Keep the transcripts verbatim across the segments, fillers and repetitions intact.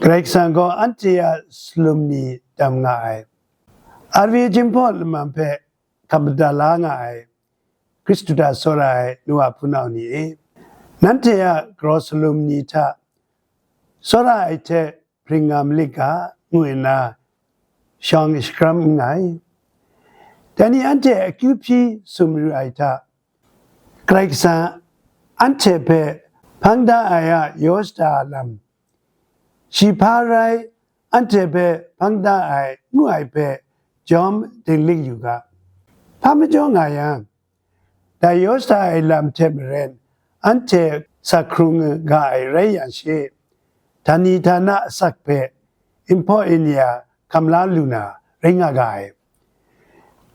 Karai Kasang gaw anhte a salum ni dam nga ai, R V A Jinghpaw lamam hpe hkap madat la nga ai, Hkristu hta tsawra ai nu a hpunau ni e, nanhte a galaw salum ni hta tsawra ai hte hpring nga malit ga, ngu nna shawng shakram nngai. Dai ni anhte akyu hpyi sumru ai hta, Karai Kasang anhte hpe hpang da ai a yaw shada lam, shi hpa rai anhte hpe hpang da ai ngu ai hpe jawm dinglik yu ga. Hpa majaw nga yang, dai yaw shada ai lam hte maren anhte sa hkrung ga ai rai yang she, htani htana asak hpe inhpaw inya hkam la lu na rai nga ga ai.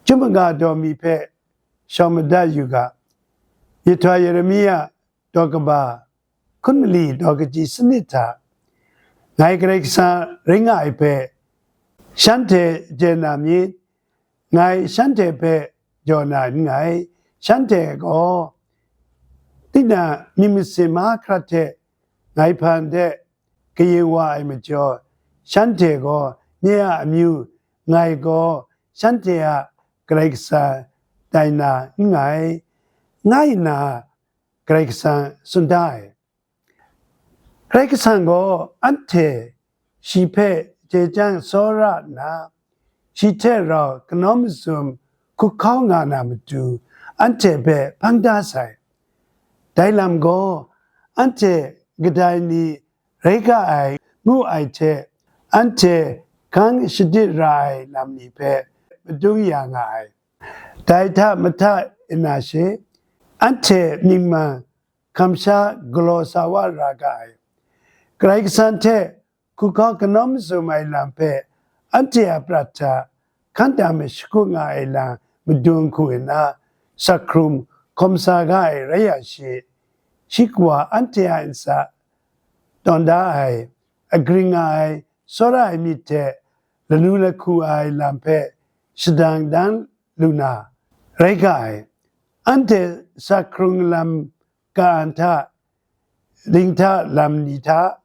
Chyum aga daw mi hpe shawng madat yu ga, Myihtoi Yeremia daw kaba hkun mali daw kaji sanit hta, ngai Karai Kasang rai nga ai hpe shanhte chye na myit, ngai shanhte hpe jaw na n nngai, shanhte gaw tinang myit masin mahkrat hte ngai hpan de kayin wa ai majaw, shanhte gaw nye a amyu, ngai gaw shanhte a Karai Kasang tai na n nngai, nga nna Karai Kasang tsun da ai. Karai Kasang gaw anhte shi hpe chye chyang tsawra nna, shi hte rau kanawn mazum hkuhkau nga na matu, anhte hpe hpang da sai. Dai lam gaw, anhte kadai ni rai ga ai ngu ai hte, anhte hkang shadit ra ai lam ni hpe madung ya nga ai. Dai hta mahta nna she, anhte myit mang hkamsha galaw sa wa ra ga ai. Karai Kasang hte hkuhkau kanawn mazum ai lam hpe anhte a prat hta hkan tam shakut nga ai lam madung hku nna, sak hkrum hkawm sa ga ai rai yang she, shi kawa anhte a ntsa tawn da ai, agring nga ai, tsawra ai myit hte lanu lahku ai lam hpe shadang dan lu na rai ga ai. Anhte sak hkrung lam ka-an hta, dinghta lam ni hta,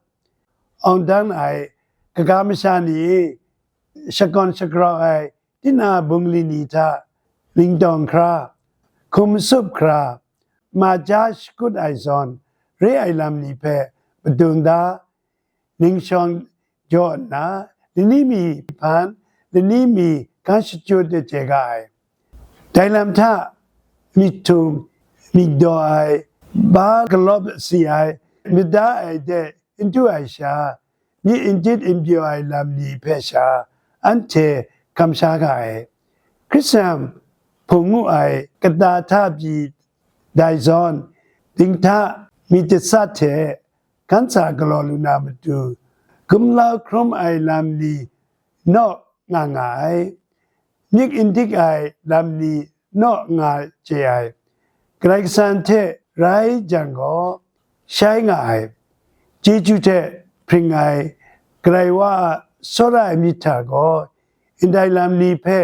awng dan ai kaga masha ni, shakawn shagrau ai tina bungli ni hta, lingtawng hkra, hkum sup hkra, ma ja shakut ai zawn, re ai lam ni hpe madung da, ning shawng jaw nna, lani mi hpan, lani mi hkan shachyut de chye ga ai. Dai lam hta myit htum, myit daw ai, ba galawp si ai, myit da ai de n du ai sha, myit n jit n pyaw ai lam ni hpe sha, anhte hkamsha ga ai. Hkristan hpung ngu ai kata hta pyi dai zawn, dinghta myit dasa hte, hkan sa galaw lu na matu, gumlau hkrum ai lam ni naw nga nga ai, myit n dik ai lam ni naw nga chye ai, Karai Kasang hte rai jang gaw, shai nga ai, chyeju hte hpring ai, Karai Wa a tsawra ai myit hta gaw, ndai lam ni hpe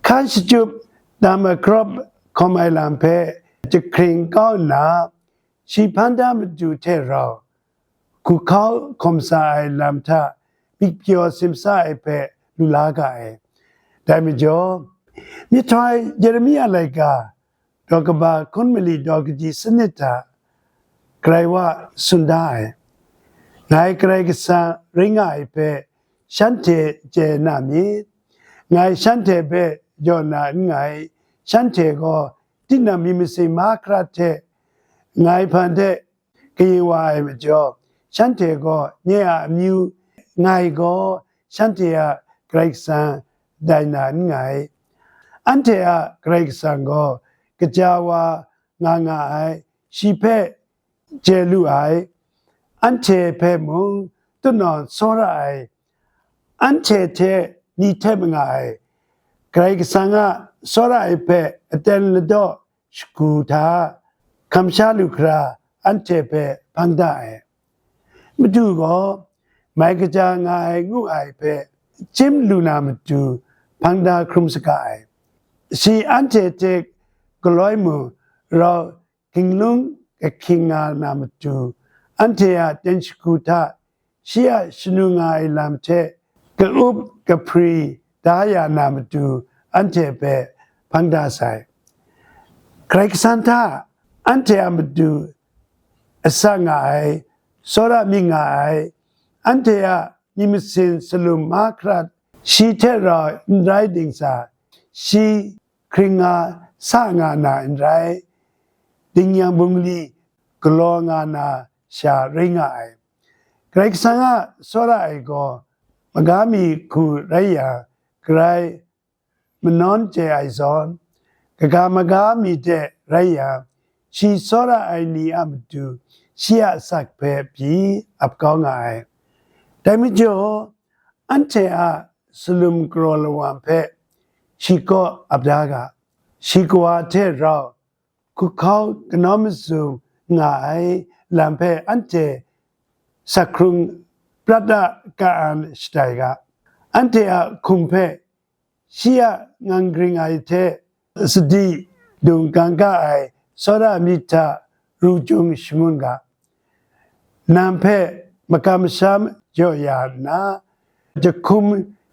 hkan shachyut, tam akrawp hkawm ai lam hpe jahkring kau nna, shi hpan da matu hte rau, hkuhkau hkawm sa ai lam hta myit pyaw simsa ai hpe lu la ga ai. Dai majaw, Myihtoi Yeremia laika daw kaba hkun mali daw kaji sanit hta Karai Wa tsun da ai, ngai Karai Kasang rai nga ai hpe shanhte chye na myit, ngai shanhte hpe jaw na n nngai, shanhte gaw tinang myit masin mahkra hte ngai hpan de kayin wa ai majaw, shanhte gaw nye a amyu, ngai gaw shanhte a Karai Kasang tai na n nngai. Anhte a Karai Kasang gaw kaja wa nga nga ai, shi hpe chye lu ai, anhte hpe mung tutnawng tsawra ai, anhte hte ni hte manga ai, Karai Kasang a tsawra ai hpe aten ladaw shagu hta hkamsha lu hkra anhte hpe hpang da ai. Madu gaw mai kaja nga ai ngu ai hpe chyim lu na matu hpang da hkrum saga ai. Shi anhte hte galoi mung rau hkinglung kahkying nga na matu, anhte a ten shagu hta shi a shanu nga ai lam hte ka-up kahpri da ya na matu anhte hpe hpang da sai. Karai Kasang hta anhte a matu asa nga ai, tsawra mi nga ai, anhte a myit masin salum mahkrat shi hte rau n rai dingsa, shi hkring nga sa nga na n rai, dingyang bungli galaw nga na sha rai nga ai. Karai Kasang a tsawra ai gaw, maga mi hku rai yang, karai manawn chye ai zawn, kaga maga mi hte rai yang, shi tsawra ai ni a matu shi a asak hpe pyi ap kau nga ai. Dai majaw, anhte a salum galaw lawang hpe shi kaw ap da ga, shi kawa hte rau hkuhkau kanau mazum nga ai lam hpe anhte sakhkrung prat a ka-an shatai ga, anhte a hkum hpe shi a ngang gring ai hte sadi dung kangka ai tsawra myit hta ru chyum shangun ga. Nang hpe makam masham jaw ya nna, jahkum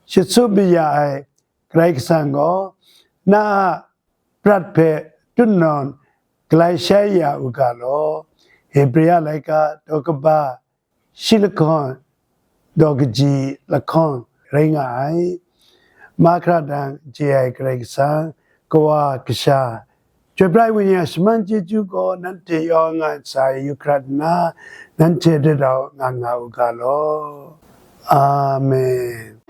shatsup ya ai Karai Kasang gaw, na a prat hpe tutnawn galai shai ya u ga law. Hebreya laika daw kaba shi lahkawng daw kaji lahkawng rai nga ai. Mahkra dang chye ai Karai Kasang, Kawa, Kasha, Chyoi Pra ai Wenyi a shaman chyeju gaw nanhte yawng nga ntsa e yu hkrat nna, nanhte hte rau nga nga u ga law. Amen.